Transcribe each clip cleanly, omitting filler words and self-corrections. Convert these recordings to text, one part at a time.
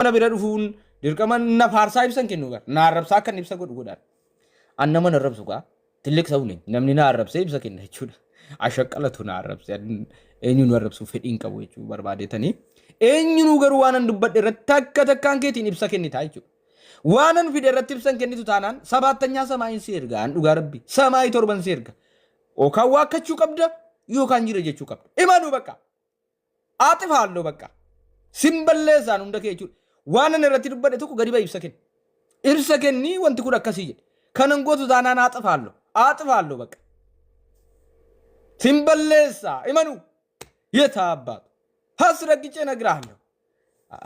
Na bira dhufuun dirqama na faarsaa ibsan kennu gara. Na arrabsaa akka inni ibsa godhu godhaan. An nama na arrabsu gaa. Tilliq sa'u ne. Namni na arrabsee ibsa kenna jechuudha. Ashaqqalatu na arrabse. Eenyu nu arrabsuu fedhii hin qabu jechuu barbaadetanii. Eenyunuu garuu waan an dubbadhe irratti takka takkaan keetiin ibsa kennitaa jechuudha. Waan an fide irratti ibsan kennitu taanaan sabaattanyaa samaayin si erga. An dhugaa rabbi. Samaayii torban si erga. Yookaan waakkachuu qabda yookaan jira jechuu qabda. Imanuu bakka. Aaxif haalloo bakka. Sin balleessaan hunda kee jechuudha. Waan ani irratti dubbadhe tokko gadi ba'i ibsa kenni. Ibsa kenni wanti kun akkasii jedhe. Kanan gootu taanaan aaxif haalloo. Aaxif haalloo bakka. Sin balleessaa imanuu. Yetaa abbaatu. Hasraggicee nagiraahalloo.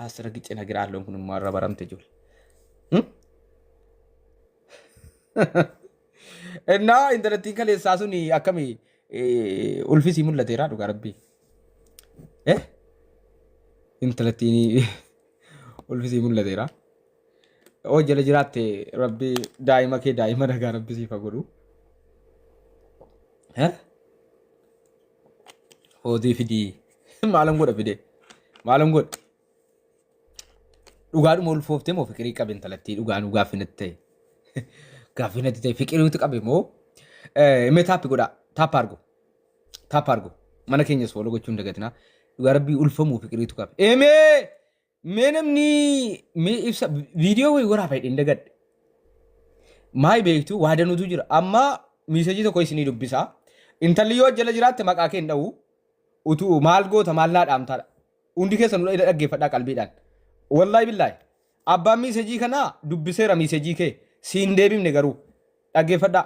Asraggicee nagiraalloon kun immoo irra baramte ijoollee. Innaa intalattiin kaleessaa sun akkami ulfisii mul'ateera dhugaa rabbii. Eh? Intalattiin ulfisii mul'ateera. Oo jala jiraatte rabbi daa'ima kee daa'ima nagaa rabbi siif haa godhu. Eh? Hoodii fidii. Maalan godha fidee? Maalan godha? Dhugaadhuma ulfooftee moo fiqirii qabe intalattii dhugaanuu gaaffii natti ta'e. Gaaffii natti ta'e fiqiriitu qabe moo mee taappi godhaa taappa argu taappa argu mana keenyas fooloo gochuu hin dagatinaa dhugaa rabbii ulfamuu fiqiriitu qabe. Emee mee namni mee ibsa viidiyoo wayii waraaba hidheen dagadhe. Maay beektu waa danuutu jira amma miisejii tokko isinii dubbisa. Intalli yoo jala jiraatte maqaa kee hin dha'u utuu maal goota maal naa dhaamtaadha. Hundi keessan ila dhaggeeffadhaa qalbiidhaan. Wallaahi billaahi. Abbaan miisejii kanaa dubbiseera miisejii kee siin deebifne garuu dhaggeeffadhaa.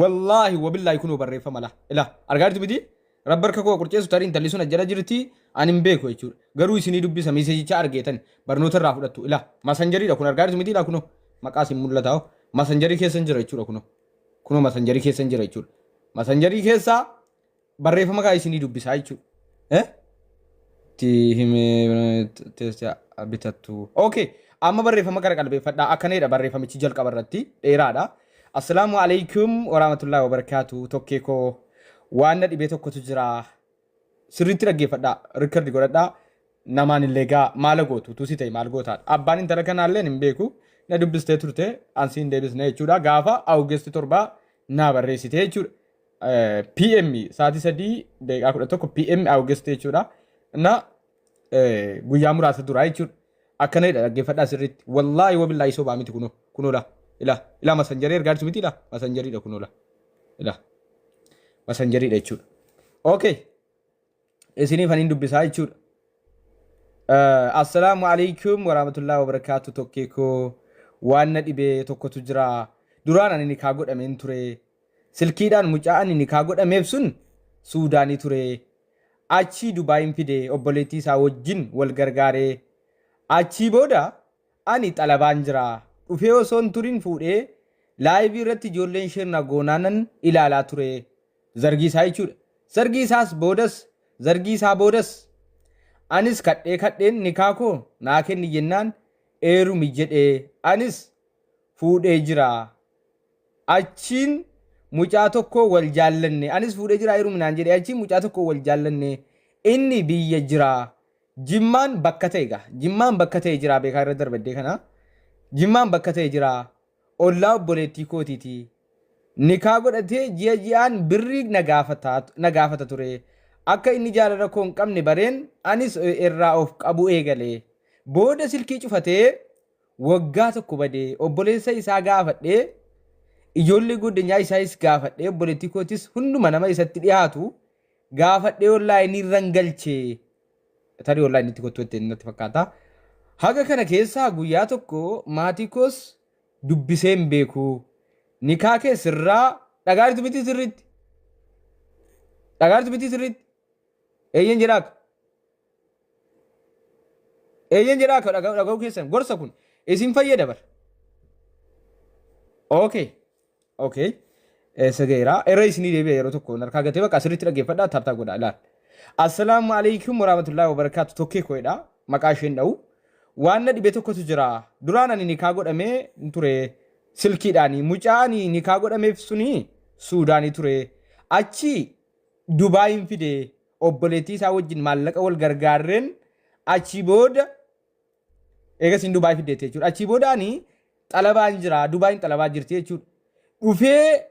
Wallaahi wabillaahi kunoo barreeffama la ila argaa jirtu miti rabbi harka koo qurceessu tarii intalli sun ajjala jirti ani hin beeku jechuudha. Garuu isinii dubbisa miisejicha argeetan barnoota irraa fudhattu ila masanjariidha kun argaa jirtu miti ila kunoo maqaa isin mul'ata hoo masanjarii keessa hin jira jechuudha kunoo kunoo masanjarii keessa hin jira jechuudha. Masanjarii keessaa barreeffama kaa isinii dubbisaa jechuudha. Eh? Itti himee teessee bitattu. Okay. Amma barreeffama kana qalbeeffadhaa. Akkanadha barreeffamichi jalqaba irratti dheeraadha. Assalaamu alaikum warahmatullahi wabarakaatu. Tokkee koo waan na dhibee tokkotu jira. Sirriitti dhaggeeffadhaa. Rikardi godhadhaa. Namaan illee gaa maala gootu utuu si ta'e maal gootaadha. Abbaan intala kanaallee hin beeku. Na dubbistee turte ansi hin deebisne jechuudha. Gaafa August 7 naa barreessite jechuudha. PM sa'aatii 3:11 PM August jechuudha. Na guyyaa muraasa duraa jechuudha. Akkanadha dhaggeeffadhaa sirriitti. Wallaahi wabillaahi sobaa miti kunoo kunoo la ila ila masanjarii ergaa jirtu miti ila masanjariidha kunoo la ila masanjariidha jechuudha. Okay. Isiniif anin dubbisaa jechuudha. Assalaamu alaikum warahmatullahi wabarakaatu tokkee koo waan na dhibee tokkotu jira. Duraan ani nikaa godhameen ture. Silkiidhaan mucaa ani nikaa godhameef sun Suudaanii ture. Achii Dubaayin fide obboleettii isaa wajjin wal gargaaree. Achii booda ani xalabaan jira. Dhufee osoo hin turin fuudhee laayivii irratti ijoolleen share na goonaanan ilaalaa ture. Zargii isaa jechuudha. Zargii isaas boodas zargii isaa boodas anis kadhee kadheen nikaa koo naa kenni jennaan eerumi jedhee anis fuudhee jira. Achiin mucaa tokko wal jaallanne. Anis fuudhee jira heerumi naan jedhe. Achiin mucaa tokko wal jaallanne. Inni biyya jira. Jimmaan bakka ta'e gaa. Jimmaan bakka ta'e jira beekaa irra darbaddee kana. Jimmaan bakka ta'e jira. Ollaa obboleettii kootiiti. Nikaa godhatee ji'a ji'aan birrii na gaafata na gaafata ture. Akka inni jaalala koo hin qabne bareen anis irraa of qabuu eegale. Booda silkii cufatee waggaa tokko bade obboleessa isaa gaafadhee ijoollee goddanyaa isaayis gaafadhee obboleettii kootis hunduma nama isatti dhiyaatu gaafadhee onlaayinii irran galche tarii onlaayinitti kottu jettee natti fakkaata. Haga kana keessaa guyyaa tokko maatii koos dubbisee hin beeku. Nikaa kee sirraa dhagaa jirtu miti sirriitti. Dhagaa jirtu miti sirriitti. Eeyyen jedhaa akka. Eeyyen jedhaa akka dhaga'uu keessan gorsa kun isin fayyada bar. Okay. Okay. Eessa ga'eera? Irra isinii deebi'a yeroo tokko harkaa gatee bakka asirriitti dhaggeeffadhaa taaptaa godhaa ilaal. Assalaamu alaikum warahmatullahi wabarakaatu tokkee koodha maqaa isheen dha'u. Waan na dhibe tokkotu jira. Duraan ani nikaa godhamee ture silkiidhaani. Mucaa ani nikaa godhameef suni Suudaanii ture. Achi Dubaayin fide obboleettii isaa wajjin maallaqa wal gargaarreen achii booda Eegasiin Dubaay fiddeette jechuudha. Achii boodaani xalabaan jira Dubaayin xalabaa jirti jechuudha. Dhufee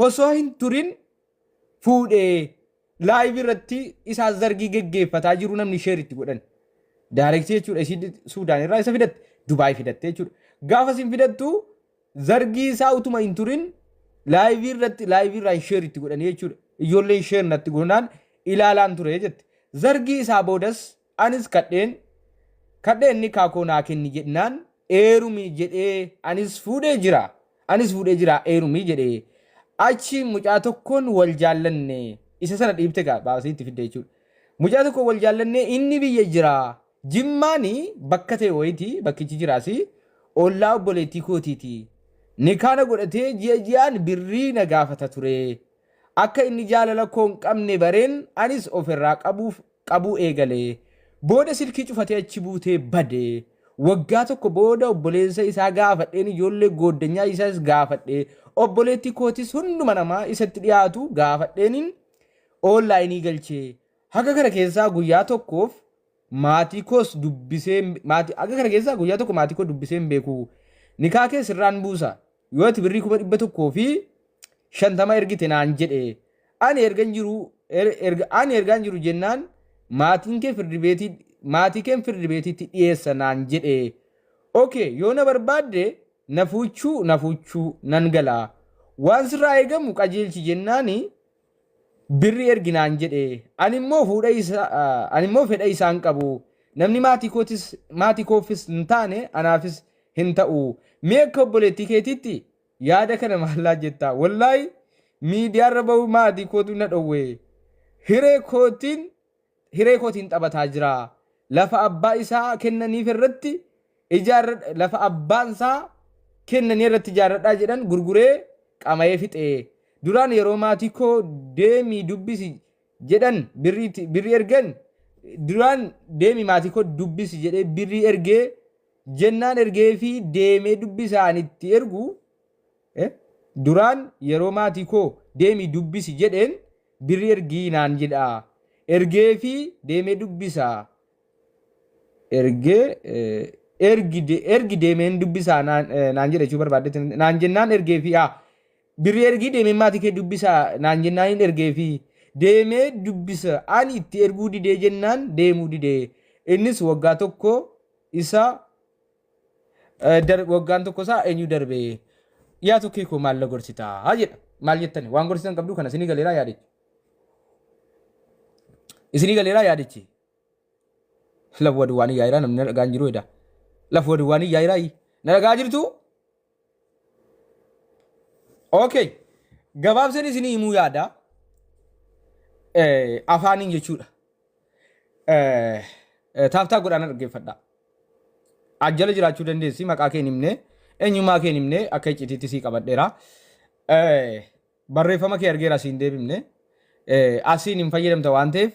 osoo hin turin fuudhee live irratti isaa zargii geggeeffataa jiru namni share itti godhan. Direct jechuudha ishii Suudaan irraa isa fidatte Dubaay fidatte jechuudha. Gaafa isin fidattu zargii isaa utuma hin turin live irratti live irraa share itti godhanii jechuudha. Ijoolleen share natti godhanaan ilaalaan ture jette. Zargii isaa boodas anis kadheen kadheen inni kaakoo naa kenni jedhnaan eerumi jedhee anis fuudhee jira. Anis fuudhee jira eerumi jedhee. Achi mucaa tokkoon wal jaallanne isa sana dhiibte gaa baasii itti fidde jechuudha. Mucaa tokko wal jaallanne inni biyya jira. Jimmaani bakka ta'e wayiiti bakkichi jiraasi ollaa obboleettii kootiiti. Nikaana godhatee ji'a ji'aan birrii na gaafata ture. Akka inni jaalala koo hin qabne bareen anis ofirraa qabuuf qabuu eegale. Booda silkii cufatee achi buutee bade. Waggaa tokko booda obboleessa isaa gaafadheen ijoollee gooddanyaa isaas gaafadhe. Obboleettii kootis hunduma namaa isatti dhiyaatu gaafadheeniin online galchee. Haga kana keessaa guyyaa tokkoof maatii koos dubbisee maatii haga kana keessaa guyyaa tokko maatii koo dubbisee hin beeku. Nikaa kee sirraan buusa. Yoo ati birrii 150,000 ergite naan jedhe. Ani ergan jiru ani ergaan jiru jennaan maatiin kee firdi beetii maatii keen firdi beetiitti dhiyeessa naan jedhe. Okay, yoo na barbaadde na fuuchuu nan gala. Waan sirraa eegamu qajeelchi jennaani birri ergi naan jedhe. Ani immoo fuudha isa ani immoo fedha isaan qabu. Namni maatii kootis maatii koofis hin taane anaafis hin ta'u. Mee akka obboleettii keetiitti yaada kana maallaa jettaa? Wallaahi miidiyaarra bahu maatii kootu na dhowwe. Hiree kootiin taphataa jira. Lafa abbaa isaa kennaniif irratti ijaarra lafa abbaan isaa kennanii irratti ijaarradhaa jedhan gurguree qama'ee fixee. Duraan yeroo maatii koo deemii dubbisi jedhan birrii ergan duraan deemi maatii koo dubbisi jedhee birrii ergee jennaan ergee fi deemee dubbisaan itti ergu duraan yeroo maatii koo deemi dubbisi jedheen birrii ergii naan jedha. Ergee fi deemee dubbisa. Ergee ergi deemeen dubbisaa naan jedha jechuu barbaadde naan jennaan ergee fi birrii ergii deemee maatii kee dubbisaa naan jennaan hin ergee fi deemee dubbisa ani itti erguu didee jennaan deemuu didee innis waggaa tokko isa waggaan tokko isaa eenyu darbe yaa tokkee koo maal la gorsitaa jedha. Maal jettani? Waan gorsitan qabdu kana isinii galeeraa yaadichi? Isinii galeeraa yaadichi? Lafa duwwaan yaayiraa namni na dhagaan jiru edha. Lafa duwwaan yaayiraa na dhagaa jirtu. Okay, gabaabseen isinii himuu yaada afaaniin jechuudha. Tap tap godhaan dhaggeeffadha. Ajjala jiraachuu dandeessi maqaa kee hin himne eenyummaa kee hin himne akka iccitiitti sii qabadheera. Barreeffama kee argeera asiin deebifne asiin hin fayyadamta waan ta'eef